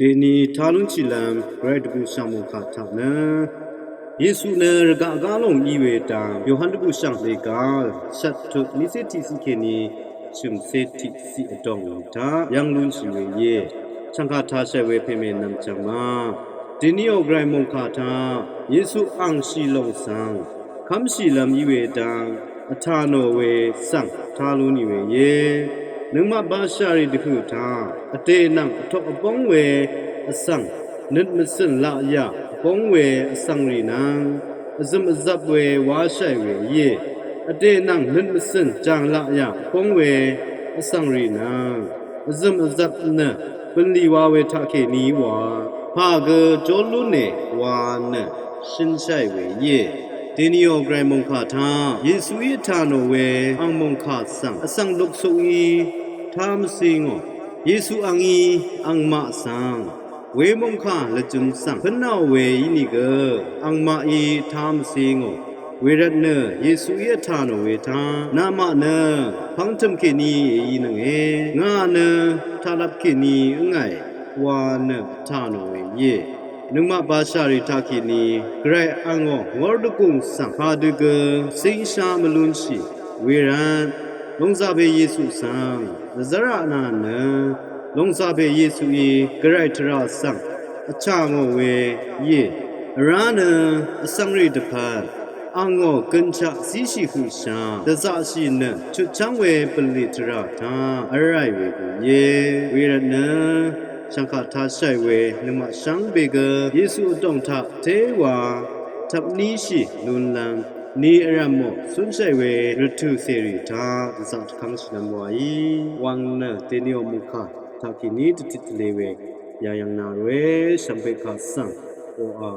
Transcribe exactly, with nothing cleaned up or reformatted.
Dèní tá lúnshìlv́m gvray dvbùshv̀ng mòngkà taq nø Yesu nø rvgaq gá lòng í we dang Yohan dvbùshv̀ng lègál shvt tut nícé tiqciq kèní shø̀mcé tiqciq vdòng taq yv́ng lúnshì we íe. Shv̀ngkà tashàì we pèmè nv̀mchv̀ng ma. Dèníò gvray mòngkà taq Yesu angshì lòng svng kv́mshìlv́m í we dang vtà nò we svng tá lú nì we íe. Nøngmaq bashà rì dvhø̀ taq vdè nvng vtok vbóng we vsvng nøt mvcø̀n laqyà vbóng we vsvng rì nvng vzø̀m vzvp we wáshàì we íe. Vdè nvng nøt mvcø̀n jàng laqyà vbóng we vsvng rì nvng vzø̀m vzvp nø bø̀nlì wa we taqkèní wa pà gø jó lúne wa nø shønshàì we íe. Dèníò gvray mòngkà taq Yesuí vtà nò we ang mòngkà svng vsvng luksuqí tá mvcingò. Yesu angí angmaq svng we mòngkà lvjø̄m svng pǿnāò we ínìgø angmaqí tá mvcingò. Wervtnø Yesuí vtà nò we taq namaq nø pv́ngtø̀m kèní èínønge, ngà nø taqlap kèní ǿngàe wa nø vtà nò we íe. Nøngmaq bashà rì taqkèní gvray angò ngór dvgùng svng pàdø gø cíngshá mvlúnshì. Wervt lòngzàpè Yesu svng dvzv́raq nà nø lòngzàpè Yesuí gvray tvrà svng vchà ngò we íe. Vrá nø vsvng rì dvpvt angò gønshaq zíshì høqshà dvzaqshì nø chutchv́ng we bv̀nlì tvrà taq vràì we gø íe. Wervtnø shv̀ngkà tashàì we nøngmaq shvngbe gø Yesu vdòng taq téwa tvpníshì lúnlv́m ni vrv̀mò cúnshàì we rvtø̀ cèrì taq dvzaq dvkv́ngshìlv́m waí wvng nø dèníò mòngkà taqkèní dvtit dvlē we yayv̀ng nà ròe shv̀ngbe kà svng oqà